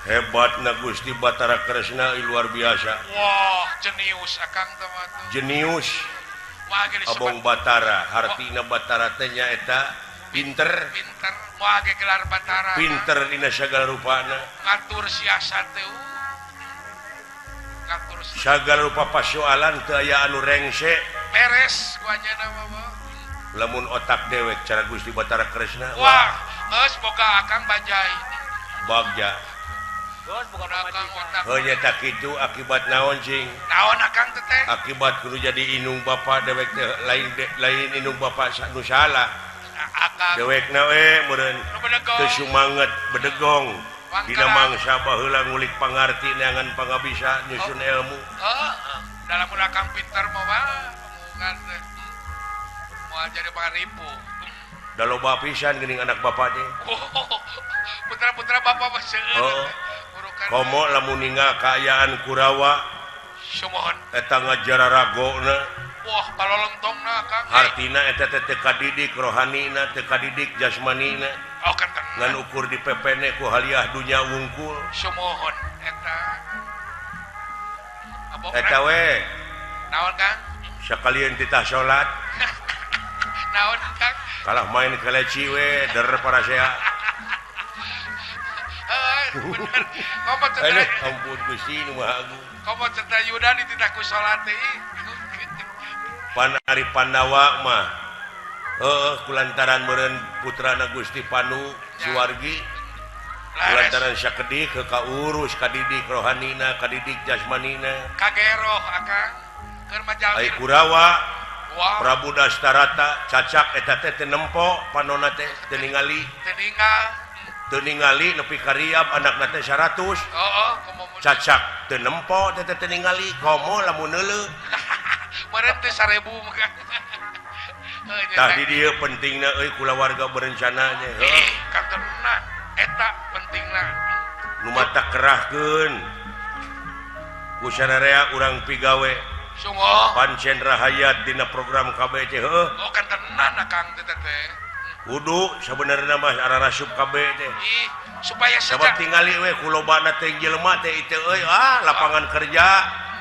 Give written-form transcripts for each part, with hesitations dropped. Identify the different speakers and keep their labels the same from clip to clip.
Speaker 1: Hebat na Gusti Batara Kresna luar biasa.
Speaker 2: Wah, jenius akang teh.
Speaker 1: Jenius. Abong Batara, hartina Batara teh nyaeta pinter.
Speaker 2: Pinter, moal ge gelar Batara.
Speaker 1: Pinter dina sagala rupana.
Speaker 2: Ngatur siasat teh. Ngatur
Speaker 1: sagala rupa pasoalan teu aya anu rengse.
Speaker 2: Beres ku anjeunna mah.
Speaker 1: Lamun otak dewek cara Gusti Batara Kresna.
Speaker 2: Wah, geus boga akang bajai.
Speaker 1: Bagja. Hanya tak itu akibat naon cing
Speaker 2: naon akang teteh
Speaker 1: akibat kudu jadi inung bapak dewek teh lain lain inung bapak nu salah dewek na we meureun teu sumanget bedegong dina mangsa baheula ngulik pangarti neangan pangabisa nyusun ilmu.
Speaker 2: Heeh, dalam akang pinter mah omongan teh moal jadi pangaripu.
Speaker 1: Da loba pisan geuning anak bapak teh.
Speaker 2: Putra-putra bapak mah seueur.
Speaker 1: Komo lamun ninggal kaayaan Kurawa
Speaker 2: sumuhun
Speaker 1: eta ngajararagona.
Speaker 2: Wah, palolontongna Kang.
Speaker 1: Hartina eta teh teu kadidik rohanina, teu kadidik jasmanina.
Speaker 2: Oh, kenten.
Speaker 1: Ngan ukur dipepene ku haliah dunya wungkul.
Speaker 2: Sumuhun eta.
Speaker 1: Eta we.
Speaker 2: Naon Kang?
Speaker 1: Sakalian titah salat.
Speaker 2: Naon Kang?
Speaker 1: Kalah main keleci we der parasea.
Speaker 2: Bener. Komo cenah.
Speaker 1: Ampun Gusti nu Maha Agung.
Speaker 2: Komo cenah Yuda dititah ku salat teh.
Speaker 1: Pan ari Pandawa mah heuh kulantaran meureun putrana Gusti Panu Suwargi. Kulantaran sakedik ke kaurus kadidik rohanina, kadidik jasmanina.
Speaker 2: Kageroh akang. Keur majalmi.
Speaker 1: Ai Kurawa Prabu Dastarata cacak eta teh teu nempo panona teh teu ningali.
Speaker 2: Teu ningal.
Speaker 1: Teu ningali nepi ka riab anakna teh 100.
Speaker 2: Heeh, komo
Speaker 1: cacak teu nempo teh teu ningali komo lamun neuleuh.
Speaker 2: Meureun teh 1000 mah.
Speaker 1: Tah di dieu pentingna euy kulawarga berencana nya.
Speaker 2: Heuh, kantenan eta pentingna.
Speaker 1: Nu mata kerahkeun. Ku sararea urang pigawe.
Speaker 2: Sungguh.
Speaker 1: Pancen rahayat dina program KB teh heuh.
Speaker 2: Oh, kantenan akang teh teh.
Speaker 1: Kudu sebenarnya mah ararasup KB teh.
Speaker 2: Ih, supaya
Speaker 1: sabab tingali we ku lobana teh jelema teh ieu euy ah lapangan kerja.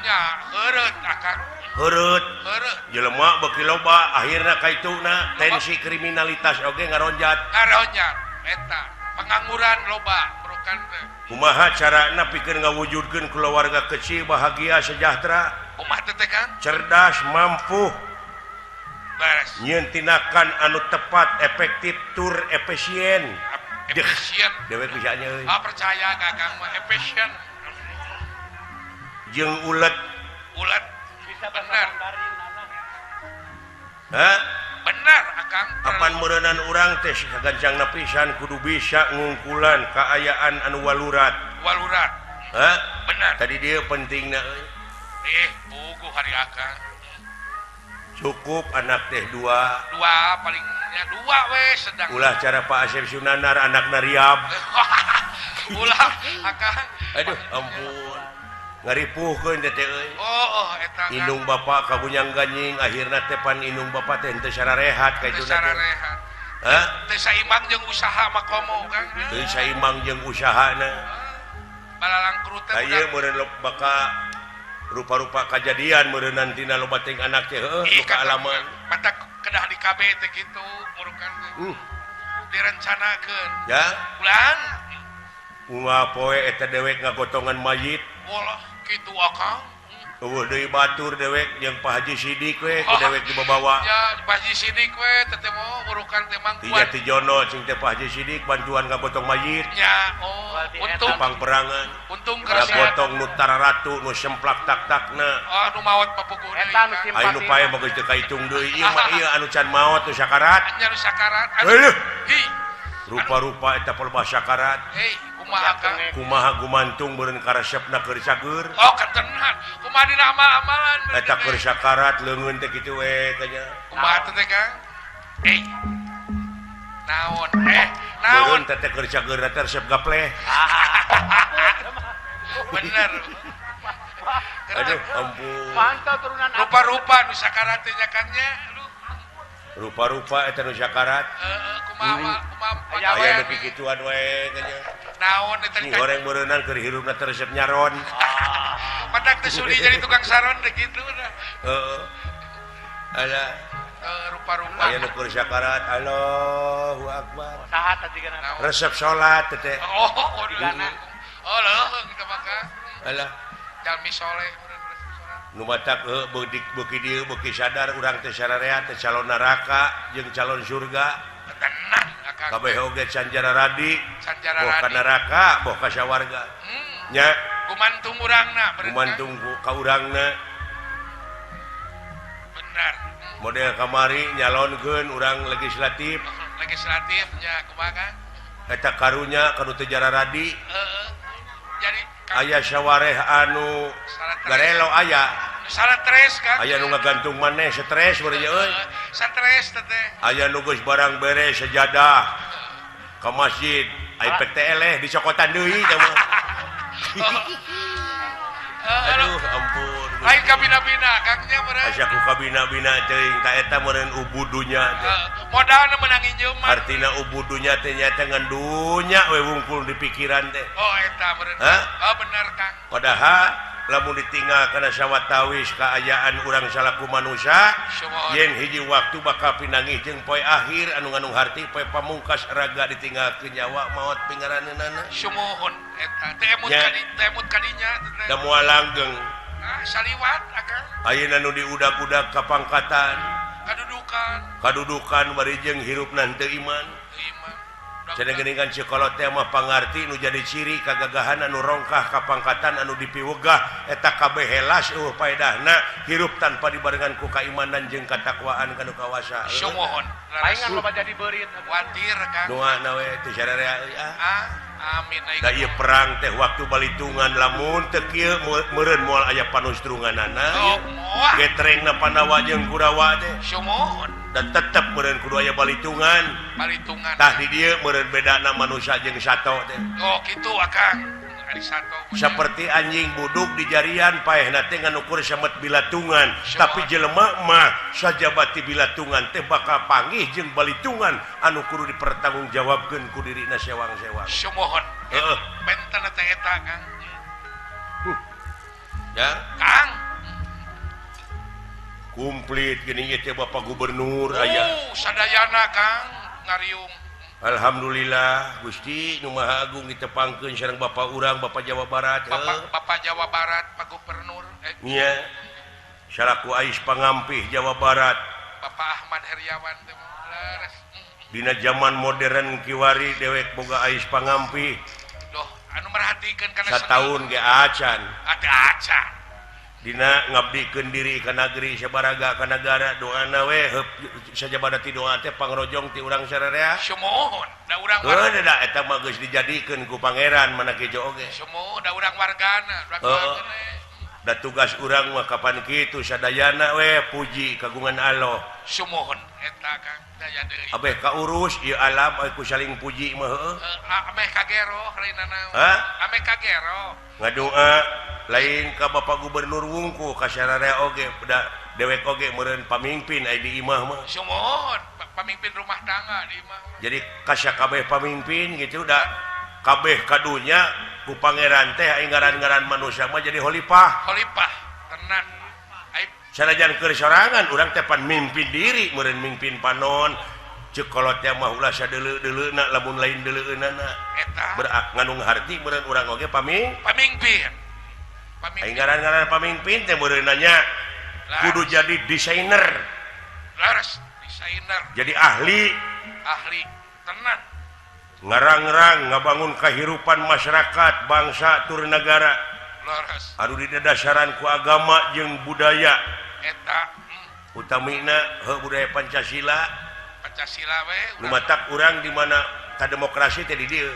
Speaker 2: Nya, heureut akang.
Speaker 1: Heureut.
Speaker 2: Heureut.
Speaker 1: Jelema beuki loba akhirna kaituna tensi kriminalitas oge ngaronjat.
Speaker 2: Ngaronjat eta pengangguran loba merukan teh.
Speaker 1: Kumaha carana pikeun ngawujudkeun kulawarga kecil bahagia sejahtera?
Speaker 2: Kumaha teh Kang?
Speaker 1: Cerdas, mampu. Nyeun tindakan anu tepat, efektif, tur efisien.
Speaker 2: Efisien.
Speaker 1: Dewek bisa nya euy.
Speaker 2: Ah percaya ka Kang mah efisien.
Speaker 1: Jeung ulet.
Speaker 2: Ulet.
Speaker 3: Bisa
Speaker 2: bener.
Speaker 1: Hah?
Speaker 2: Bener akang.
Speaker 1: Apan meureunan urang teh sagancangna pisan kudu bisa ngungkulan kaayaan anu walurat.
Speaker 2: Walurat.
Speaker 1: Hah?
Speaker 2: Bener.
Speaker 1: Tadi dia pentingna euy.
Speaker 2: Puguh hari akang.
Speaker 1: Cukup anak teh dua.
Speaker 2: Dua palingnya dua we sedang.
Speaker 1: Ulah cara Pak Asep Sunanar anakna riab.
Speaker 2: Ulah akang.
Speaker 1: Aduh ampun. Ngaripuhkeun teh teh euy.
Speaker 2: Oh, eta.
Speaker 1: Indung bapak kagunyang ganying akhirna teh pan indung bapak teh henteu sararehat ka itu teh.
Speaker 2: Sararehat.
Speaker 1: Hah?
Speaker 2: Teu saimbang jeung usaha mah komo Kang.
Speaker 1: Teu saimbang jeung usahana.
Speaker 2: Balalangkrut teh.
Speaker 1: Ieu meureun baka rupa-rupa kajadian meureun tina loba ting anak teh heuh nu kaalaman.
Speaker 2: Mata kedah di KB teh kitu murukan teh. Direncanakeun.
Speaker 1: Ya.
Speaker 2: Ulang.
Speaker 1: Unggal poe eta dewek ngagotongan mayit.
Speaker 2: Walah kitu akang.
Speaker 1: Eueuh deui batur dewek jeung Pak Haji Sidik we ku dewek dibawa.
Speaker 2: Ya, Pak Haji Sidik we teh teh mau urukan teh mangkuan.
Speaker 1: Ti Jatijono cing teh Pak Haji Sidik bantuan ngagotong mayit.
Speaker 2: Ya, oh, untung
Speaker 1: pangperangan.
Speaker 2: Untung kerasa.
Speaker 1: Ngagotong nu tararatu nu semplak tak-takna.
Speaker 2: Oh, nu maot papuguh deui.
Speaker 3: Eta nu simpati.
Speaker 1: Aya nu pae mah geus teu kaitung deui ieu mah ieu anu can maot nu sakarat.
Speaker 2: Nya nu sakarat.
Speaker 1: Heuh.
Speaker 2: Hi.
Speaker 1: Rupa-rupa eta palebah sakarat.
Speaker 2: Hei, Kumaha Kang?
Speaker 1: Kumaha gumantung meureun karesepna keur cager.
Speaker 2: Oh, ketenan. Kumaha dina amal-amalan
Speaker 1: eta keur sakarat leungeun teh kitu we tanya.
Speaker 2: Kumaha teh Kang? Eh. Naon? Naon?
Speaker 1: Meureun teh keur cager teh resep gapleh.
Speaker 2: Bener.
Speaker 1: Aduh, ampun.
Speaker 3: Mantap turunan
Speaker 2: rupa-rupa nu sakarat teh nya Kang nya.
Speaker 1: Rupa-rupa eta nu sakarat.
Speaker 2: Heeh, kumaha kumaha
Speaker 1: aya nu kikituan we tanya.
Speaker 2: Naon eta
Speaker 1: goreng meureunnan keur hirupna teh resep nyaron.
Speaker 2: Padak teh sudi jadi tukang saron teh kitu dah.
Speaker 1: Heeh. Alah
Speaker 2: rupa-rupa
Speaker 1: aya nu keur sakarat Allahu akbar.
Speaker 3: Saha teh digana?
Speaker 1: Resep salat teh.
Speaker 2: Oh, oh leuheung kita mah Kang.
Speaker 1: Alah
Speaker 2: jalmi soleh meureun resep salat.
Speaker 1: Nu matak beuki dieu beuki sadar urang teh sararea teh calon neraka jeung calon surga.
Speaker 2: Tenang Akang.
Speaker 1: Kabeh oge canjara radi,
Speaker 2: canjara
Speaker 1: boh ka
Speaker 2: radi.
Speaker 1: Neraka, boh ka sawarga. Nya
Speaker 2: gumantung urangna bener.
Speaker 1: Gumantung ka urangna.
Speaker 2: Bener.
Speaker 1: Model kamari nyalonkeun urang legislatif.
Speaker 2: Legislatif nya kumaha Kang?
Speaker 1: Eta karunya kanu teu jara radi.
Speaker 2: Heeh. Jadi
Speaker 1: aya sawareh anu garelo aya.
Speaker 2: Stres Kang.
Speaker 1: Aya nu ngagantung maneh stres meureun euy.
Speaker 2: Stres teh.
Speaker 1: Aya nu geus barang beres sejadah ka masjid, ai PTL dicokotan deui teh mah. Aduh ampun.
Speaker 2: Lain kabina-bina Kang nya meureun.
Speaker 1: Asa ku kabina-bina teuing ta eta meureun ubudunya teh.
Speaker 2: Modalna meunang injeuman.
Speaker 1: Artina ubudunya teh nya teh ngan dunya we wungkul di pikiran teh.
Speaker 2: Oh eta meureun. Oh bener Kang.
Speaker 1: Padahal lamun ditinggal kana sawatawis kaayaan urang salaku manusia yen hiji waktu bakal pinangih jeung poe akhir anu ngandung harti poe pamungkas raga ditinggalkeun nyawa maot pingaraneunana.
Speaker 2: Sumuhun eta teh emut ka teh emut ka dinya teh.
Speaker 1: Da moal langgeng.
Speaker 2: Ah saliwat akang.
Speaker 1: Ayeuna nu diudag-udag ka pangkatan,
Speaker 2: kadudukan.
Speaker 1: Kadudukan bari jeung hirupna henteu iman.
Speaker 2: Iman.
Speaker 1: Cenah geuningan sekolah teh mah pangarti nu jadi ciri kagagahan anu rongkah ka pangkatan anu dipiwegah eta kabeh helas eueuh paedahna hirup tanpa dibarengan ku kaimanan jeung katakwaan kanu kawasa.
Speaker 2: Sumuhun.
Speaker 3: Paingan loba jadi beurit
Speaker 2: watir Kang.
Speaker 1: Doana we teu sararea euy ah.
Speaker 2: Amin.
Speaker 1: Da ieu perang teh waktu balitungan lamun teu kieu meureun moal aya panustrunganana.
Speaker 2: Oh, moal.
Speaker 1: Getrengna Pandawa jeung Kurawa teh.
Speaker 2: Sumuhun.
Speaker 1: Dan tetep meureun kudu aya balitungan.
Speaker 2: Balitungan.
Speaker 1: Tah di dieu meureun bedana manusia jeung sato teh.
Speaker 2: Oh, kitu Akang. Ari sato.
Speaker 1: Saperti anjing buduk di jarian paehna teh ngan ukur samet bilatungan, tapi jelema mah sajabati bilatungan teh bakal panggih jeung balitungan anu kudu dipertanggungjawabkeun ku dirina sewang-sewang.
Speaker 2: Sumuhun.
Speaker 1: Heeh.
Speaker 2: Benten teh eta Kang.
Speaker 1: Ya,
Speaker 2: Kang.
Speaker 1: Komplit geuning ieu teh Bapak Gubernur aya.
Speaker 2: Sadayana Kang ngariung.
Speaker 1: Alhamdulillah Gusti nu Maha Agung ditepangkeun sareng Bapak urang Bapak Jawa Barat.
Speaker 2: Bapak Jawa Barat Pak Gubernur.
Speaker 1: Nya. Salaku ais pangampih Jawa Barat.
Speaker 2: Bapak Ahmad Heriawan teh leres.
Speaker 1: Dina zaman modern kiwari dewek boga ais pangampih.
Speaker 2: Doh, anu merhatikeun kana
Speaker 1: sataun ge acan.
Speaker 2: Ate acan.
Speaker 1: Dina ngabdikeun diri ka nagri sabaraga ka nagara doana we sajabada ti doa teh pangrojong ti urang sararea.
Speaker 2: Sumuhun, da urang warga.
Speaker 1: Heuh da eta mah geus dijadikeun ku pangeran mana kejo oge.
Speaker 2: Sumuhun, da urang wargana, urang wargana.
Speaker 1: Da tugas urang mah kapan kitu sadayana we puji kagungan Allah.
Speaker 2: Sumuhun eta Kang daya deui.
Speaker 1: Abeh kaurus ieu alam ku saling puji mah heuh.
Speaker 2: Ameh kagero lainna naon. Ameh kagero.
Speaker 1: Ngadoa lain ka Bapak Gubernur wungku ka sararea oge da dewek oge meureun pamimpin ai di imah mah.
Speaker 2: Sumuhun, pamimpin rumah tangga di imah.
Speaker 1: Jadi kasakabeh pamimpin gitu da kabeh kadunya ku pangeran teh ai ngaran-ngaran manusia mah jadi khalifah.
Speaker 2: Khalifah tenang. Ai
Speaker 1: sanajan keur sorangan urang teh pan mimpin diri meureun mimpin panon. Ceuk kolot teh mah ulah sadeuleu-deuleuna lamun lain deuleueunana.
Speaker 2: Eta
Speaker 1: berak ngandung harti meureun urang oge pamimpin. Ai ngaran-ngaran pamimpin teh meureun nanya kudu jadi desainer.
Speaker 2: Leres, desainer.
Speaker 1: Jadi ahli.
Speaker 2: Ahli tenan.
Speaker 1: Ngarang-rang ngabangun kehidupan masyarakat, bangsa tur negara.
Speaker 2: Leres.
Speaker 1: Anu didasaran ku agama jeung budaya.
Speaker 2: Eta.
Speaker 1: Utamina heuh budaya Pancasila.
Speaker 2: Pancasila we.
Speaker 1: Nu matak urang di mana ka demokrasi teh di dieu.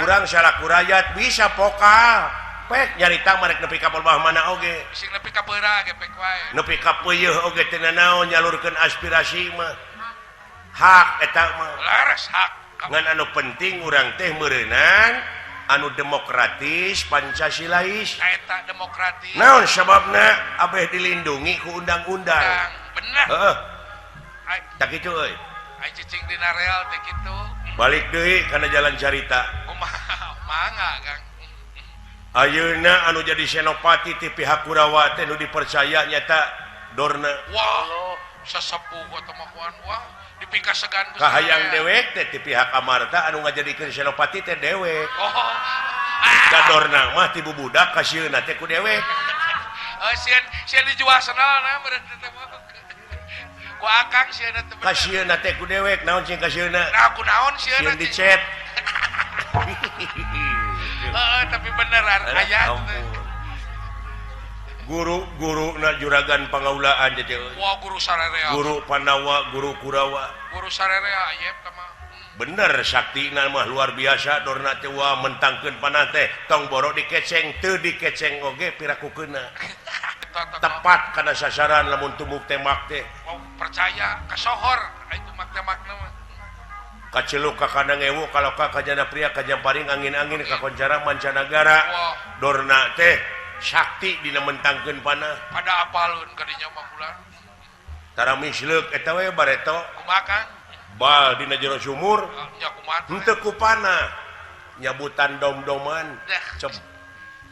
Speaker 1: Urang salaku rakyat bisa pokal. Pek nyarita mah rek nepi ka bawah mana oge.
Speaker 2: Sing nepi ka beura ge pek wae.
Speaker 1: Nepi ka peuyeun oge teu nanaon nyalurkeun aspirasi mah. Hak eta mah.
Speaker 2: Leres hak.
Speaker 1: Ngan anu penting urang teh meureunan anu demokratis Pancasilais.
Speaker 2: Eta demokratis.
Speaker 1: Naon sababna abeh dilindungi ku undang-undang.
Speaker 2: Bener.
Speaker 1: Heeh. Tak kitu euy.
Speaker 2: Ai cicing dina rel teh kitu.
Speaker 1: Balik deui kana jalan carita.
Speaker 2: Kumaha mangga Kang.
Speaker 1: Ayeuna anu jadi senopati ti pihak Kurawa teh nu dipercaya nyata Dorna.
Speaker 2: Wah, sesepuh atau makuan wah dipikasegan ku
Speaker 1: kahayang dewek teh ti pihak Amarta anu ngajadikeun senopati teh dewek.
Speaker 2: Oh.
Speaker 1: Da Dorna mah ti bubudak kasieuna teh ku dewek.
Speaker 2: Oh, sieun sieun dijual senalna meureun teh mah. Ku akang sieuna teh.
Speaker 1: Kasieuna teh ku dewek naon sing kasieuna?
Speaker 2: Nah, ku naon sieuna?
Speaker 1: Sieun dicet.
Speaker 2: Heeh, tapi beneran aya teh.
Speaker 1: Guru-guru na juragan pangaulaan teh.
Speaker 2: Wah, guru sararea.
Speaker 1: Guru Pandawa, guru Kurawa.
Speaker 2: Guru sararea ayep teh mah.
Speaker 1: Bener saktina mah luar biasa Dorna teh wah mentangkeun panah teh tong boro dikeceng teu dikeceng oge piraku keuna. Tepat kana sasaran lamun tumuk tembak teh.
Speaker 2: Wah, percaya kasohor aya tumak tembakna mah.
Speaker 1: Kaceluk ka kandang ewu kaloka kajana pria kajamparing angin-angin kakoncara mancanagara.
Speaker 2: Wah.
Speaker 1: Dorna teh sakti dina mentangkeun panah.
Speaker 2: Pada apaleun ka dinya mah bulan.
Speaker 1: Tara misleuk eta we bareto.
Speaker 2: Kumaha Kang?
Speaker 1: Bal dina jero sumur.
Speaker 2: Nya kumaha?
Speaker 1: Henteu ku panah. Nyabutan dom-doman. Cep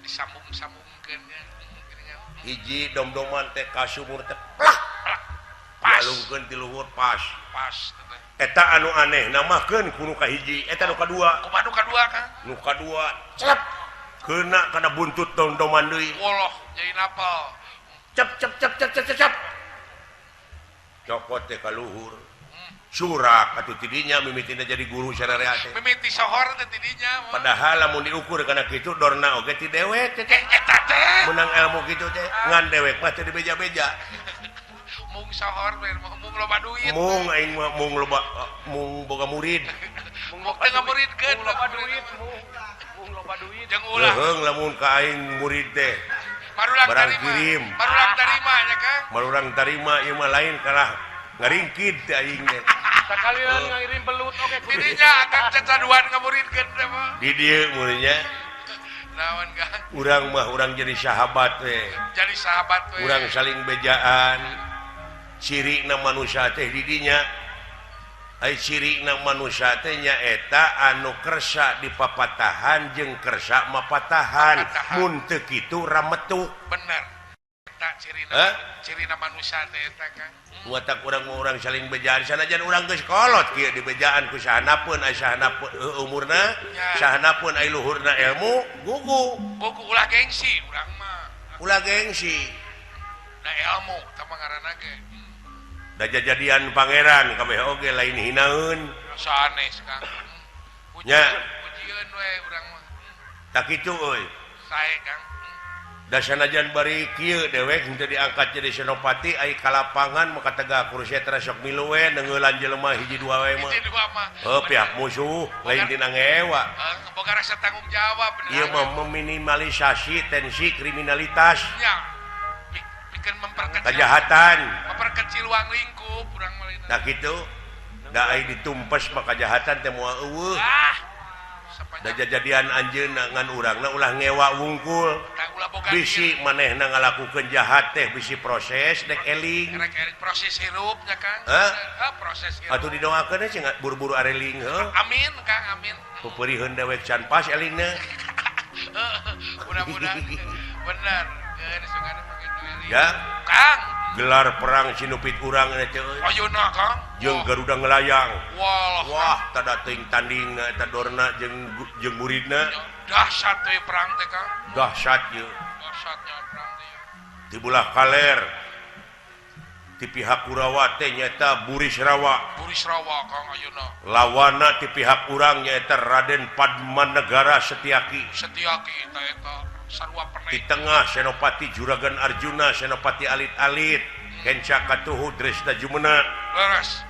Speaker 2: disambung-sambungkeun nya.
Speaker 1: Hiji dom-doman teh ka sumur teh plak.
Speaker 2: Pas.
Speaker 1: Lalungkeun ti luhur pas.
Speaker 2: Pas.
Speaker 1: Eta anu aneh namahkeun ku nu kahiji eta nu kadua.
Speaker 2: Kumaha nu kadua Kang?
Speaker 1: Nu kadua celep keuna kana buntut dom-doman deui.
Speaker 2: Woloh jadi napal.
Speaker 1: Cep cep cep cep cep cep. Cokot teh ka luhur. Surak atuh tidinya mimitina jadi guru sararea teh.
Speaker 2: Mimiti sohor teh tidinya.
Speaker 1: Padahal lamun diukur kana kitu Dorna oge ti dewek teh.
Speaker 2: Eta teh
Speaker 1: menang ilmu kitu teh ngan dewek mah teu dibeja-beja.
Speaker 2: Mung sohor mung loba duit.
Speaker 1: Mung aing mah mung loba mung boga murid.
Speaker 2: Mung teu ngamuridkeun
Speaker 3: loba duit mung loba duit.
Speaker 2: Jeung ulah.
Speaker 1: Leuheung lamun ka aing murid teh.
Speaker 2: Marulang
Speaker 1: barang
Speaker 2: tarima.
Speaker 1: Kirim.
Speaker 2: Marulang tarima nya Kang.
Speaker 1: Marulang tarima ieu mah lain kalah ngaringkid teh aing teh.
Speaker 3: Sakalian ngirim belut oge kudu.
Speaker 2: Didinya akan cacaduan ngamuridkeun teh mah.
Speaker 1: Di dieu muridnya.
Speaker 2: Naon Kang?
Speaker 1: Urang mah urang jadi sahabat we.
Speaker 2: Jadi sahabat we.
Speaker 1: Urang saling bejaan. Cirina manusia teh didinya ai cirina manusia teh nyaeta anu kersa dipapatahan jeung kersa mapatahan mun teu kitu rametuk.
Speaker 2: Bener eta cirina cirina manusia teh eta Kang.
Speaker 1: Watak urang-urang saling bejaan sanajan urang geus kolot kieu dibejaan ku sahanapeun ai sahanapeun umurna sahanapeun ai luhurna ilmu gugu.
Speaker 2: Gugu ulah gengsi urang mah.
Speaker 1: Ulah gengsi.
Speaker 2: Da ilmu tah mah ngaranna ge.
Speaker 1: Da jajadian pangeran kabeh oge lain hinaeun.
Speaker 2: Sanes Kang.
Speaker 1: Nya
Speaker 2: pujieun we urang mah.
Speaker 1: Tak kitu euy.
Speaker 2: Sae Kang.
Speaker 1: Da sanajan bari kieu dewek henteu diangkat jadi senopati ai ka lapangan maka tegak kursetra sok milu we neungeulan jelema hiji dua we mah.
Speaker 2: Hiji dua mah.
Speaker 1: Heuh pihak musuh lain tina ngewa.
Speaker 2: Boga rasa tanggung jawab bener.
Speaker 1: Ieu mah meminimalisasi tensi kriminalitas.
Speaker 2: Nya. Bikin memperkecil
Speaker 1: kejahatan,
Speaker 2: memperkecil ruang lingkup urang mah.
Speaker 1: Nah kitu da ai ditumpes mah kejahatan teh moal eueuh.
Speaker 2: Ah.
Speaker 1: Da jajadian anjeunna ngan urangna ulah ngewa wungkul. Bisi manehna ngalakukeun jahat teh bisi proses dek eling.
Speaker 2: Rek eling proses hirup nya Kang.
Speaker 1: Heuh,
Speaker 2: proses hirup.
Speaker 1: Atuh didoakeun sing buru-buru areling heuh.
Speaker 2: Amin Kang, amin.
Speaker 1: Peupeuriheun dewek can pas elingna.
Speaker 2: Mudah-mudahan bener.
Speaker 1: Ya
Speaker 2: Kang.
Speaker 1: Gelar perang sinupit urang teh euy.
Speaker 2: Ayeuna Kang.
Speaker 1: Jeung Garuda ngelayang.
Speaker 2: Wah,
Speaker 1: wah tada teuing tandingna eta Dorna jeung jeung muridna.
Speaker 2: Dahsyat teh perang teh Kang.
Speaker 1: Dahsyat ieu.
Speaker 2: Dahsyatnya perang teh.
Speaker 1: Di belah kaler ti pihak Kurawa teh nyaeta Burisrawa.
Speaker 2: Burisrawa Kang ayeuna.
Speaker 1: Lawana ti pihak urang nyaeta Raden Padmanegara Setiaki.
Speaker 2: Setiaki eta eta.
Speaker 1: Di tengah Senopati Juragan Arjuna, Senopati Alit-Alit, Kenca Katuhu Dresda Jumena.
Speaker 2: Leres.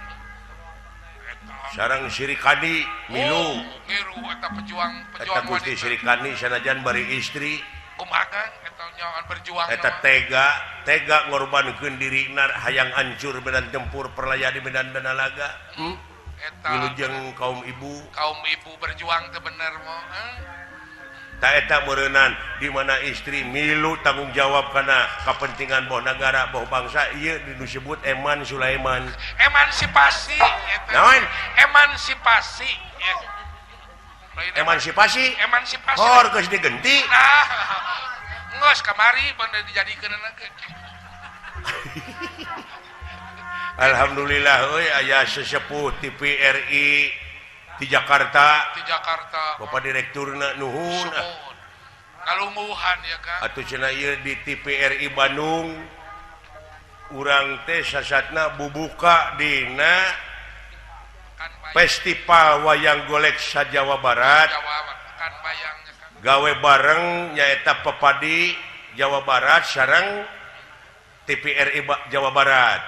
Speaker 1: Sarang Srikandi milu.
Speaker 2: Oh, ngiru eta pejuang
Speaker 1: Eta
Speaker 2: pejuang
Speaker 1: Gusti
Speaker 2: wanita.
Speaker 1: Srikandi sanajan bari istri.
Speaker 2: Kumaha Kang eta nyawan berjuang
Speaker 1: Eta tega tega ngorbankeun dirina hayang hancur medan tempur perlaya di medan danalaga.
Speaker 2: Eta
Speaker 1: Wilujeng kaum ibu.
Speaker 2: Kaum ibu berjuang teh bener mo.
Speaker 1: Ta eta meureunan di mana istri milu tanggung jawab kana kepentingan boh negara boh bangsa ieu disebut Eman Sulaiman.
Speaker 2: Emansipasi eta.
Speaker 1: Naon?
Speaker 2: Emansipasi. Lain
Speaker 1: Emansipasi?
Speaker 2: Emansipasi.
Speaker 1: Hor geus digenti.
Speaker 2: Nah, geus kamari bener dijadikeun ge.
Speaker 1: Alhamdulillah euy aya sesepuh TVRI di Jakarta.
Speaker 2: Di Jakarta.
Speaker 1: Bapak direkturna nuhun.
Speaker 2: Suhun. Kalungguhan ya Kang.
Speaker 1: Atuh cenah ieu di TVRI Bandung urang teh sasatna bubuka dina
Speaker 2: Kan bayang.
Speaker 1: Festival Wayang Golek sa-Jawa Barat.
Speaker 2: Jawa kan bayang ya Kang.
Speaker 1: Gawe bareng nyaeta Pepadi Jawa Barat sareng TVRI Jawa Barat.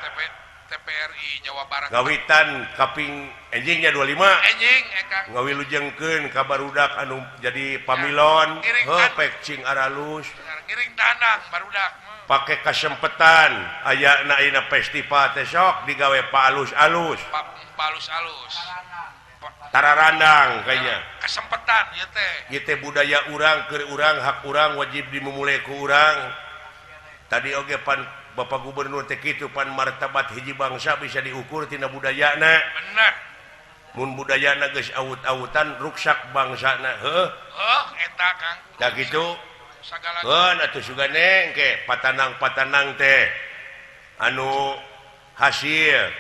Speaker 2: TPRI Jawa Barat.
Speaker 1: Gawitan kaping enjingnya 25.
Speaker 2: Enjing Kang.
Speaker 1: Ngawilujengkeun ka barudak anu jadi pamilon,
Speaker 2: Ngiring
Speaker 1: heuh pek cing aralus.
Speaker 2: Ngiring tanang barudak.
Speaker 1: Pake kasempetan ayana ayeuna festival teh sok digawe pa alus-alus.
Speaker 2: Palus-alus.
Speaker 1: Tararandang kayaknya.
Speaker 2: Kesempetan ieu teh.
Speaker 1: Ieu teh budaya urang keur urang hak urang wajib dimumule ku urang. Tadi oge pan Bapak Gubernur teh kitu pan martabat hiji bangsa bisa diukur tina budayana.
Speaker 2: Bener.
Speaker 1: Mun budayana geus awut-awutan ruksak bangsana heuh.
Speaker 2: Heuh eta Kang.
Speaker 1: Da kitu.
Speaker 2: Sagala.
Speaker 1: Heuh atuh sugane engke patanang-patanang teh anu hasil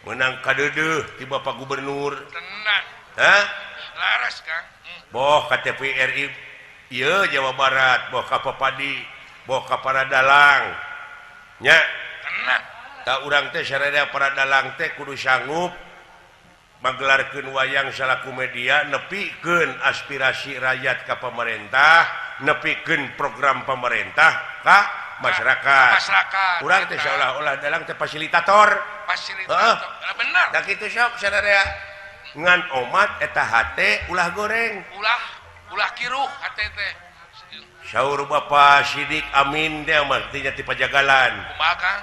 Speaker 1: menang kadeudeuh ti Bapak Gubernur.
Speaker 2: Tenang.
Speaker 1: Hah?
Speaker 2: Laras Kang.
Speaker 1: Boh ka TVRI ieu Jawa Barat, boh ka Papadi, boh ka para dalang. Nya.
Speaker 2: Tenang.
Speaker 1: Ta urang teh sararea para dalang teh kudu sanggup magelarkeun wayang salaku media nepikeun aspirasi rakyat ka pemerintah, nepikeun program pemerintah ka masyarakat.
Speaker 2: Masyarakat.
Speaker 1: Urang teh seolah-olah dalang teh fasilitator.
Speaker 2: Fasilitator.
Speaker 1: Heeh.
Speaker 2: Bener.
Speaker 1: Da kitu sok sararea ngan omat eta hate ulah goreng.
Speaker 2: Ulah ulah kiruh hate teh.
Speaker 1: Saur Bapak Sidik Amin teh mah tinya ti Pajagalan.
Speaker 2: Kumaha Kang?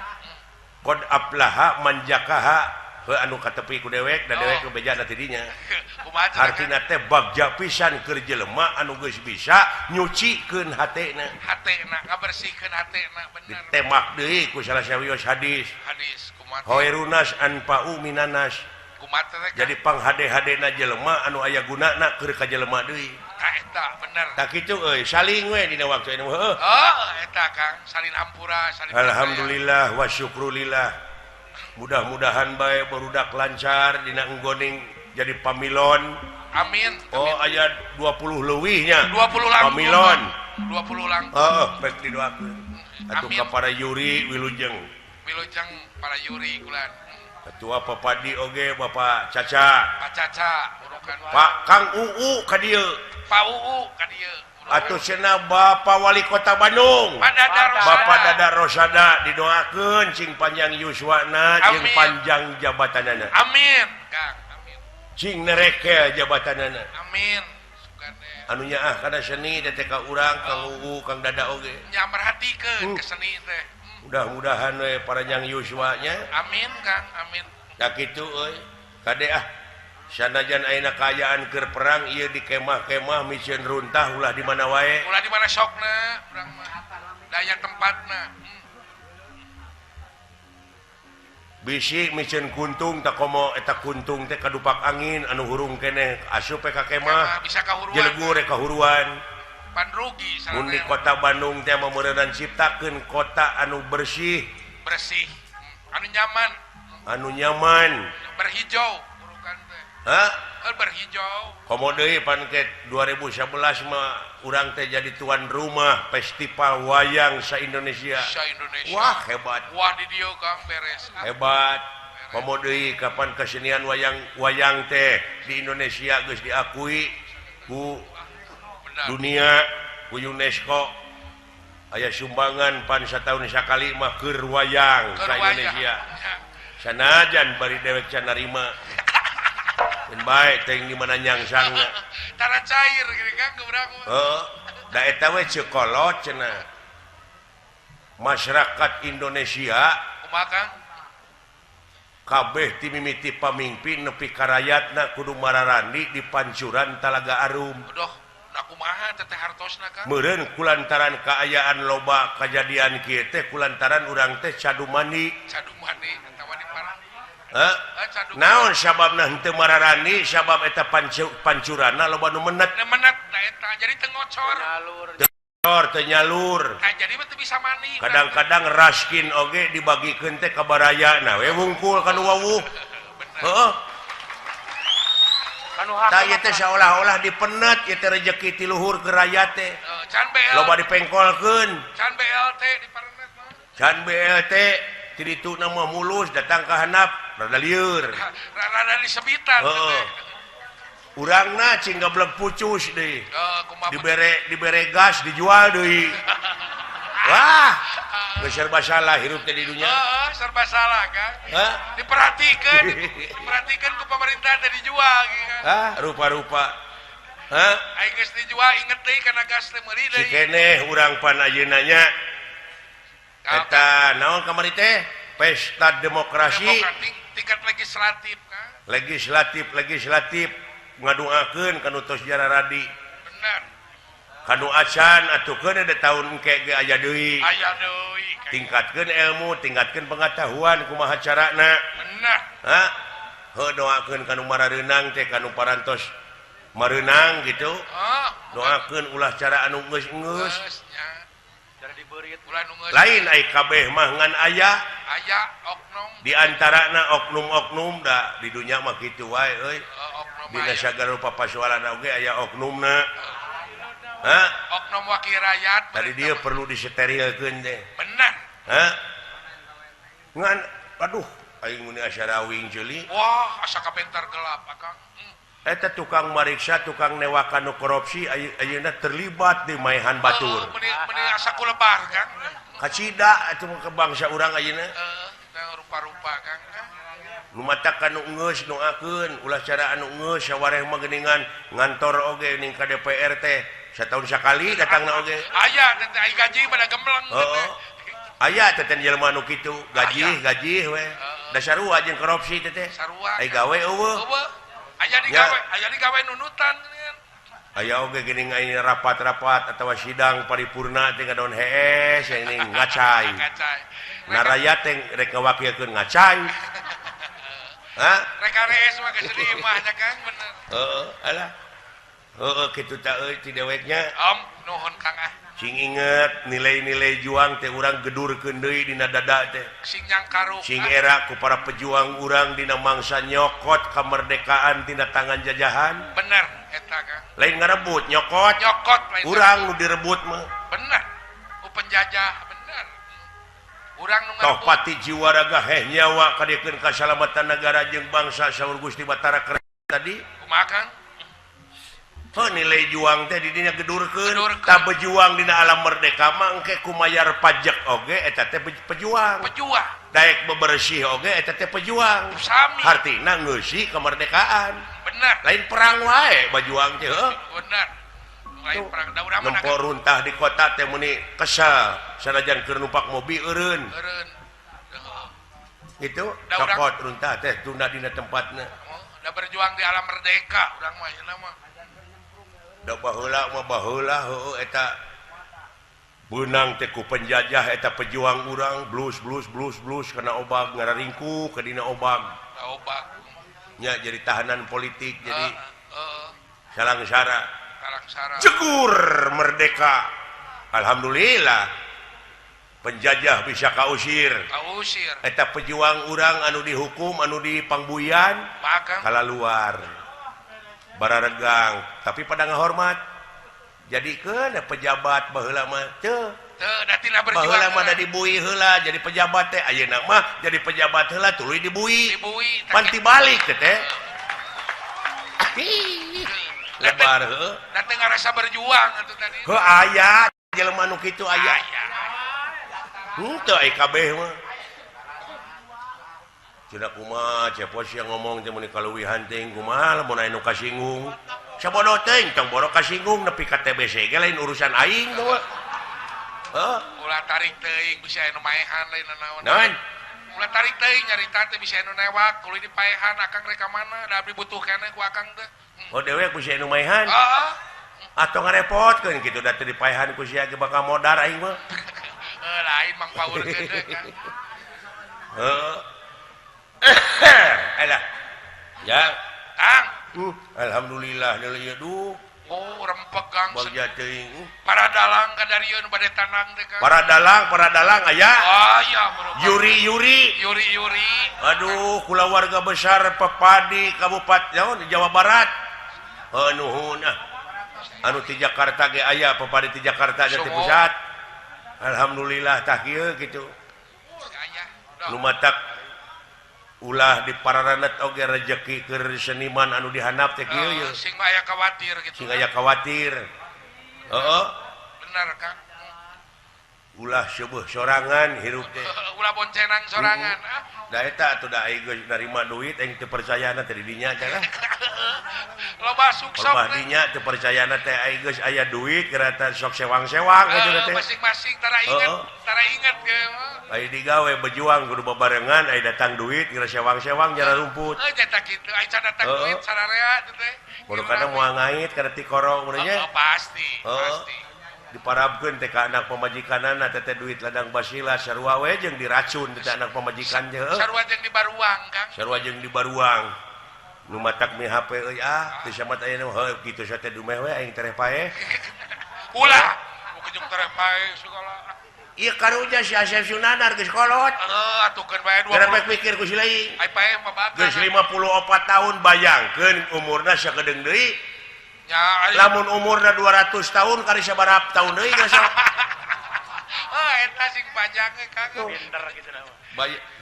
Speaker 1: Qad aflaha manjakaha heuh anu katepi ku dewek da dewek bejana ti dinya.
Speaker 2: Kumaha cenah, Kang?
Speaker 1: Hartina teh bagja pisan keur jelema anu geus bisa nyucikeun hatena.
Speaker 2: Hatena ngabersihkeun hatena bener.
Speaker 1: Ditemak deui ku salah sawios hadis.
Speaker 2: Hadis kumaha?
Speaker 1: Khairunas anfa'u minanas.
Speaker 2: Kumaha teh Kang?
Speaker 1: Jadi panghade-hadena jelema anu aya gunana keur ka jelema deui.
Speaker 2: Tah eta bener.
Speaker 1: Tah kitu euy saling we dina waktu ini heuh.
Speaker 2: Oh, eta Kang, salin hampura, salin
Speaker 1: Alhamdulillah wa syukrulillah. Mudah-mudahan bae barudak lancar dina enggoning jadi pamilon.
Speaker 2: Amin.
Speaker 1: Oh, aya 20 leuwihnya.
Speaker 2: 20 langkung.
Speaker 1: Pamilon.
Speaker 2: 20 langkung.
Speaker 1: Heeh, pek didoakeun. Atuh
Speaker 2: Amin.
Speaker 1: ka para Yuri wilujeng.
Speaker 2: Wilujeng para Yuri kulan.
Speaker 1: Ketua Papadi oge Bapak Caca.
Speaker 2: Pak Caca urukan.
Speaker 1: Pak Kang UU ka dieu.
Speaker 2: Pak UU ka dieu.
Speaker 1: Atuh cenah Bapak Wali Kota Bandung.
Speaker 2: Pak Dada Rosada.
Speaker 1: Bapak Dada Rosada didoakeun cing panjang yuswana jeung
Speaker 2: Amin.
Speaker 1: panjang jabatanana.
Speaker 2: Amin, Kang. Amin.
Speaker 1: Cing nereke jabatanana.
Speaker 2: Amin. Sugane.
Speaker 1: Anu nyaah kana seni teh ka urang Kang UU Kang Dada oge.
Speaker 2: Nya merhatikeun ke seni teh.
Speaker 1: Mudah-mudahan we paranjang yuswanya.
Speaker 2: Amin, Kang. Amin.
Speaker 1: Da kitu euy. Kade ah. Sanajan ayeuna kaayaan keur perang ieu di kemah-kemah miceun runtah ulah di mana wae.
Speaker 2: Ulah di mana sokna urang mah. Daya tempatna.
Speaker 1: Bisi miceun kuntung tak komo eta kuntung teh kadupak angin anu hurung keneh asup we ka kemah.
Speaker 2: Bisa kahuruan.
Speaker 1: Jelegur we kahuruan.
Speaker 2: Pan rugi
Speaker 1: Mun di kota Bandung teh meureunan ciptakeun kota anu bersih.
Speaker 2: Bersih. Anu nyaman.
Speaker 1: Anu nyaman.
Speaker 2: Berhijau urukan teh.
Speaker 1: Hah?
Speaker 2: Berhijau.
Speaker 1: Komo deui pan ke 2011 mah urang teh jadi tuan rumah festival wayang sa-Indonesia.
Speaker 2: Sa-Indonesia.
Speaker 1: Wah, hebat.
Speaker 2: Wah di dieu Kang beres.
Speaker 1: Hebat. Komo deui kapan kesenian wayang teh di Indonesia geus diakui ku dunia ku UNESCO. Aya sumbangan pan sataun sakali mah keur wayang sa Indonesia. Sanajan bari dewek can narima. Baik teh di mana nyangsangna.
Speaker 2: Tara cair gini Kang gebrang.
Speaker 1: Heeh. Da eta we ceuk kolot cenah. Masyarakat Indonesia
Speaker 2: kumaha Kang?
Speaker 1: Kabeh ti mimiti pamingpin nepi ka rayatna kudu mararandi di pancuran Talaga Arum.
Speaker 2: Aduh, da kumaha teteh hartosna Kang?
Speaker 1: Meureun kulantaran kaayaan loba kajadian kieu teh kulantaran urang teh cadu mandi.
Speaker 2: Cadu mandi atawa di parah.
Speaker 1: Heh? Naon sababna henteu mararandi? Sabab eta pancuranna loba nu menet.
Speaker 2: Nu menet da eta jadi teu ngocor.
Speaker 1: Teu nyalur.
Speaker 2: Jadi mah teu bisa mandi.
Speaker 1: Kadang-kadang raskin oge dibagikeun teh ka barayana we wungkul ka nu wawuh. Heeh. Tah ieu teh saolah-olah dipenet ieu teh rejeki ti luhur ke rakyat teh.
Speaker 2: Can BLT.
Speaker 1: Loba dipengkolkeun.
Speaker 2: Can BLT diparenet mah.
Speaker 1: Can BLT ti dituna mah mulus datang ka handap rada lieur.
Speaker 2: Rada disebitan.
Speaker 1: Heeh. Urangna cing gablek pucus deui. Dibere gas dijual deui. Wah, geus serba salah hirup teh di dunya.
Speaker 2: Heeh, serba salah Kang.
Speaker 1: Hah?
Speaker 2: Diperhatikeun, diperhatikeun ku pemerintah teh dijual gitu.
Speaker 1: Hah, rupa-rupa. Hah?
Speaker 2: Ai geus dijual inget deui kana gas teh meuli deui.
Speaker 1: Si keneh urang pan ayeuna nya. Eta naon kamari teh? Pesta demokrasi
Speaker 2: tingkat legislatif Kang.
Speaker 1: Legislatif ngadoakeun kanu tos jararadi.
Speaker 2: Bener.
Speaker 1: Kanu acan atukeun ada tahun engke ge aya deui.
Speaker 2: Aya deui.
Speaker 1: Tingkatkeun ilmu, tingkatkeun pengetahuan kumaha carana.
Speaker 2: Bener.
Speaker 1: Hah? Heuh doakeun kanu marareunang teh kanu parantos mareunang gitu.
Speaker 2: Oh,
Speaker 1: doakeun ulah cara anu geus-geus.
Speaker 2: Lain
Speaker 1: Lain ai kabeh mah ngan aya.
Speaker 2: Aya oknum.
Speaker 1: Di antarana oknum-oknum da di dunya mah kitu wae euy. Dina sagala rupa pasualan oge aya oknumna. Hah?
Speaker 2: Oknum wakil rakyat.
Speaker 1: Tadi dia perlu disterilkeun teh.
Speaker 2: Bener.
Speaker 1: Hah? Ngan aduh aing mun asa rawing ceuli.
Speaker 2: Wah, asa kabentar gelap akang.
Speaker 1: Eta tukang mariksa, tukang newakan nu korupsi ayeuna terlibat di maehan batur.
Speaker 2: Meuni asa kulebar Kang.
Speaker 1: Kacida atuh ke bangsa urang ayeuna.
Speaker 2: Heeh, rupa-rupa Kang.
Speaker 1: Nu matakan nu geus doakeun ulah cara anu geus sawareh mah geuningan ngantor oge ning ka DPR teh satahun sakali datangna oge.
Speaker 2: Aya teh ai gaji pada gembleng
Speaker 1: teh. Aya teh teh jelema nu kitu, gaji we. Da sarua jeung korupsi teh teh. Ai gawe eueuh.
Speaker 2: Aya digawe, aya digawe nunutan geuningan.
Speaker 1: Aya oge geuning aya rapat-rapat atawa sidang paripurna teh ngadon hees ini ngacai. Naraya teh rek ngawakilkeun ngacai. Hah?
Speaker 2: Rek rees mah geus di imah nya Kang bener.
Speaker 1: Heeh, alah. Heeh kitu ta euy ti deweknya.
Speaker 2: Om, nuhun Kang ah.
Speaker 1: Sing inget nilai-nilai juang teh urang gedurkeun deui dina dada teh.
Speaker 2: Sing nyangkarup.
Speaker 1: Sing era ku para pejuang urang dina mangsa nyokot kemerdekaan tina tangan jajahan.
Speaker 2: Bener eta Kang.
Speaker 1: Lain ngarebut nyokot.
Speaker 2: Nyokot lain
Speaker 1: urang nu direbut mah.
Speaker 2: Bener. Ku penjajah bener. Urang nu ngarebut.
Speaker 1: Toh pati jiwa raga heh nyawa kadiekeun kasalamatan negara jeung bangsa saur Gusti Batara tadi.
Speaker 2: Kumaha Kang?
Speaker 1: Oh, nilai juang teh di dinya gedurkeun. Tah berjuang dina alam merdeka mah engke kumayar pajak oge eta teh pejuang.
Speaker 2: Pejuang.
Speaker 1: Daek bebersih oge eta teh pejuang.
Speaker 2: Sami.
Speaker 1: Hartina ngeusi kemerdekaan.
Speaker 2: Bener.
Speaker 1: Lain perang wae bajuang teh heuh.
Speaker 2: Bener. Lain perang da urang mah
Speaker 1: nempo runtah di kota teh meuni kesel sanajan keur numpak mobil eureun.
Speaker 2: Eureun.
Speaker 1: Gitu. Cokot runtah teh tunda dina tempatna.
Speaker 2: Oh, da berjuang di alam merdeka urang mah ayeuna mah.
Speaker 1: Da baheula mah baheula heueuh eta beunang teh ku penjajah eta pejuang urang blus blus blus blus kana obag ngararingku ka dina obag.
Speaker 2: Obag.
Speaker 1: Nya jadi tahanan politik jadi salangsara.
Speaker 2: Salangsara.
Speaker 1: Cegur merdeka. Alhamdulillah. Penjajah bisa kausir.
Speaker 2: Kausir.
Speaker 1: Eta pejuang urang anu dihukum anu dipangbuyan kalaluar. Bararegang tapi pada ngahormat jadi keun pejabat baheula mah teu baheula mah da dibui heula jadi pejabat teh ayeuna mah jadi pejabat heula tuluy dibui panti balik teh teh lebar heuh
Speaker 2: da teu ngarasa berjuang atuh tadi
Speaker 1: heuh aya jelema nu kitu aya henteu ai kabeh mah Cenah kumaha cepos yang ngomong teh mun kaluwihan teuing kumaha lamun aya nu kasinggung. Sabodo teuing tong boro kasinggung nepi ka TBC ge lain urusan aing tuh. Heuh.
Speaker 2: Ulah tarik teuing bisa aya nu maehan lain naon.
Speaker 1: Naon?
Speaker 2: Ulah tarik teuing nyarita teh bisa anu newak kudu dipaehan akang rek ka mana da abdi butuh keneh ku akang teh.
Speaker 1: Oh dewek bisa anu maehan.
Speaker 2: Heeh.
Speaker 1: Atau ngarepotkeun kitu da teu dipaehan ku sia ge bakal modar aing mah.
Speaker 2: Heuh lain mang paurkeun deui Kang.
Speaker 1: Heuh. Alah. Ya,
Speaker 2: Kang.
Speaker 1: Alhamdulillah deuleu ieu duh.
Speaker 2: Oh, rempeg Kang.
Speaker 1: Bagja teuing.
Speaker 2: Para dalang ka darieun bade tanang teh Kang.
Speaker 1: Para dalang aya.
Speaker 2: Aya
Speaker 1: Yuri Yuri.
Speaker 2: Yuri Yuri.
Speaker 1: Aduh, kulawarga besar Pepadi Kabupaten naon di Jawa Barat. Heuh nuhun ah. Anu ti Jakarta ge aya Pepadi ti Jakarta ti pusat. Alhamdulillah tah kieu kitu. Nu matak ulah di pararanet oge rejeki keur seniman anu dihandap teh kieu ye.
Speaker 2: Sing aya khawatir kitu.
Speaker 1: Sing aya khawatir. Heeh.
Speaker 2: Bener Kang.
Speaker 1: Ulah seueuh sorangan hirup teh.
Speaker 2: Ulah boncenang sorangan.
Speaker 1: Da eta atuh da aing geus narima duit aing teu percayana teh di dinya teh lah.
Speaker 2: Loba sukses.
Speaker 1: Loba dinya teu percayana teh aing geus aya duit geura teh sok sewang-sewang kitu teh.
Speaker 2: Masing-masing tara inget, tara inget ge.
Speaker 1: Ai digawe berjuang kudu babarengan ai datang duit geura sewang-sewang jara rumput.
Speaker 2: Heuh eta kitu ai can datang duit sararea teh.
Speaker 1: Baru kana moal ngait kana tikoro mun nya.
Speaker 2: Pasti, pasti.
Speaker 1: Diparabkeun teh ka anak pamajikanana teh teh duit ladang basila sarua we jeung diracun teh anak pamajikan teh.
Speaker 2: Sarua jeung dibaruang Kang.
Speaker 1: Sarua jeung dibaruang. Nu matak mi HP euy ah teu samat aya nu heuh kitu sa teh dumeh we aing tereh paeh.
Speaker 2: Ulah, ujung tereh paeh segala.
Speaker 1: Ieu karunya si Asep Sunandar geus kolot.
Speaker 2: Heuh atukeun bae 20.
Speaker 1: Gara pikir ku si lain.
Speaker 2: Ai paeh mah bakal.
Speaker 1: Geus 54 tahun bayangkeun umurna sakedeung deui.
Speaker 2: Ya,
Speaker 1: lamun umurna 200 tahun kari sabaraha tahun deui geus.
Speaker 2: Heuh eta sing panjang ge Kang.
Speaker 3: Pinter kitu na.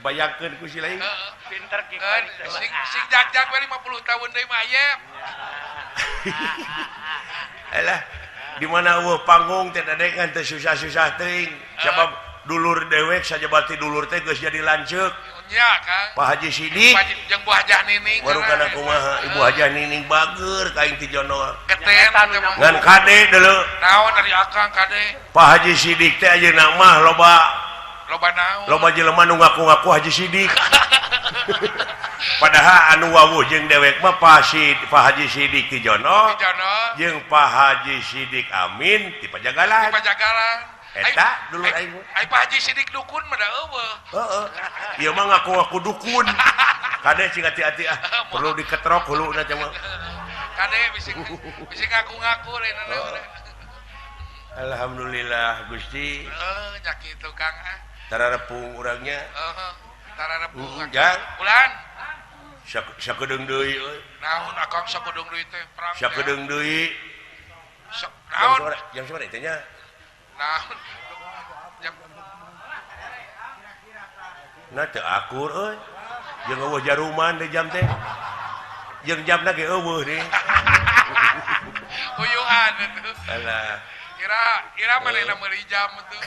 Speaker 1: Bayangkeun ku si lain.
Speaker 3: Pinter kitu.
Speaker 2: Sing sing jag-jag we 50 tahun deui mah aya.
Speaker 1: Alah, di mana eueuh panggung teh dadekan teh susah-susah teuing. Sabab dulur dewek sajabati dulur teh geus jadi lanceuk.
Speaker 2: Nya Kang.
Speaker 1: Pak Haji Sidik
Speaker 2: jeung Bu Hajah Nining.
Speaker 1: Baru kana kumaha Ibu Hajah Nining bager ka aing ti jono.
Speaker 2: Geten
Speaker 1: ngan kade deuleu.
Speaker 2: Naon ari akang kade?
Speaker 1: Pak Haji Sidik teh ayeuna mah loba
Speaker 2: loba naon?
Speaker 1: Loba jelema nu ngaku-ngaku Haji Sidik. Padahal anu wawuh jeung dewek mah Pak Haji Sidik ti jono. Jeung Pak Haji Sidik Amin ti Pajagalan.
Speaker 2: Ti Pajagalan.
Speaker 1: Eta dulur aing.
Speaker 2: Ai Pak Haji Sidik dukun mah da eueuh.
Speaker 1: Heeh. Ieu mah ngaku-ngaku dukun. Kade cing hati-hati ah, perlu diketrok huluna teh mah.
Speaker 2: Kade bisi bisi ngaku-ngaku lain naon.
Speaker 1: Alhamdulillah Gusti.
Speaker 2: Heuh nya kitu Kang ah.
Speaker 1: Tararepung urangnya.
Speaker 2: Heeh. Tararepung.
Speaker 1: Jang.
Speaker 2: Ulan.
Speaker 1: Sakedeung deui euy.
Speaker 2: Naon akang sakedeung deui teh perang.
Speaker 1: Sakedeung deui.
Speaker 2: Naon?
Speaker 1: Jam sabaraha teh nya?
Speaker 2: Naon?
Speaker 1: Nah teu akur euy. Jeung eueuh jaruman di jam teh. Jeung jamna ge eueuh deui.
Speaker 2: Uyuhan atuh.
Speaker 1: Alah.
Speaker 2: Ira manehna meuli jam atuh.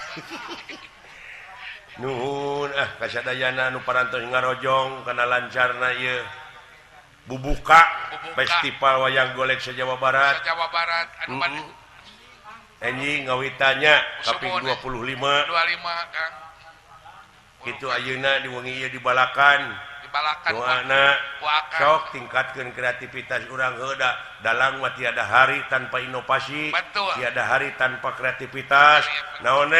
Speaker 1: Nuhun ah kasadayana anu parantos ngarojong kana lancarna ieu. Bubuka Festival Wayang Golek se-Jawa Barat.
Speaker 2: Se-Jawa Barat anu
Speaker 1: Enjing ngawitanya kaping 25.
Speaker 2: 25 Kang.
Speaker 1: Kitu ayeuna di wengi ieu dibalakan.
Speaker 2: Dibalakan.
Speaker 1: Doana sok tingkatkeun kreativitas urang heuh da dalang mah tiada hari tanpa inovasi, tiada hari tanpa kreativitas. Naon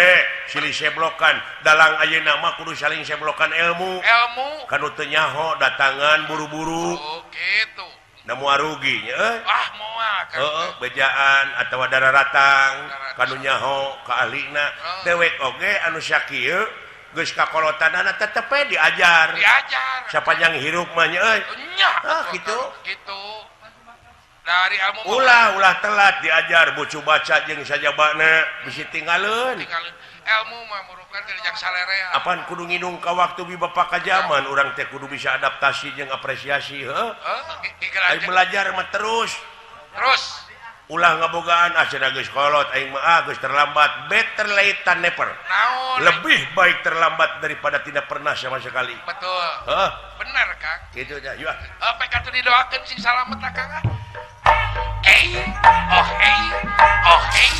Speaker 1: silih seblokan dalang ayeuna mah kudu saling seblokan ilmu.
Speaker 2: Ilmu.
Speaker 1: Kanu teu nyaho datangan buru-buru.
Speaker 2: Oh, kitu.
Speaker 1: Namu arugi nya euy.
Speaker 2: Ah moal Kang.
Speaker 1: Heeh, bejaan atawa dararatang kanu nyaho ka ahlina. Dewek oge anu sakieu geus kakolotanana tetep we diajar.
Speaker 2: Diajar.
Speaker 1: Sapanjang hirup mah nya euy.
Speaker 2: Nya.
Speaker 1: Ah kitu.
Speaker 2: Kitu. Dari ilmu
Speaker 1: ulah telat diajar bucu baca jeung sajabana bisi tinggaleun.
Speaker 2: Tinggaleun. Ilmu mah merupakan dari jang salerea.
Speaker 1: Apan kudu nginung ka waktu bi bapak ka zaman urang teh kudu bisa adaptasi jeung apresiasi heuh.
Speaker 2: Heeh,
Speaker 1: belajar mah terus.
Speaker 2: Terus.
Speaker 1: Ulah ngabogaan ah cenah geus kolot aing mah geus terlambat. Better late than never.
Speaker 2: Naon?
Speaker 1: Lebih baik terlambat daripada tidak pernah sama sekali.
Speaker 2: Betul.
Speaker 1: Hah?
Speaker 2: Bener, Kang.
Speaker 1: Gitu dah, yuk.
Speaker 2: Apa katu didoakeun sing salamet ah, Kang ah. Eh, oh hey, oh hey.